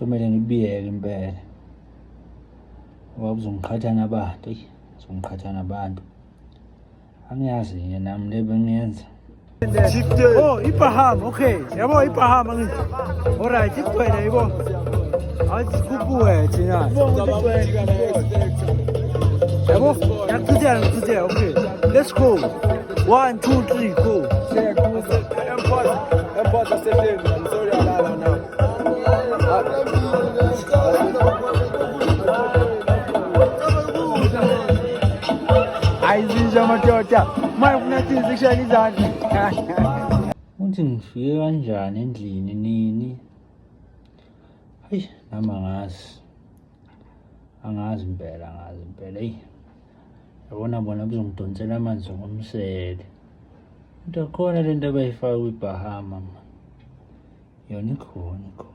Somele ngibiyeke impela. Ngoba kuzongiqhatha nabantu, eyi, kuzongiqhatha nabantu. Angiyazi-ke nami le bengiyenza. Oh, iBahama, okay. Yabo iBahama ngithi. Alright, igcwele yabo. Athi sikhuphuke thina. Yabo, ngiyakuchithela ngichithela, okay. Let's go. 1 2 3 go. Airport, airport, I'm sorry, alala now. Ayizinja madoda. Manje ufuna thini sikushayela izandla. Uthi ngifike kanjani endlini nini? Hayi, nami angazi. Angazi impela, angazi impela. Eyi. Yabona bona kuzongidonsela amanzi ngomsele. Into khona lento abayifaka kwiBahama ma. Yona ikhona ikhona.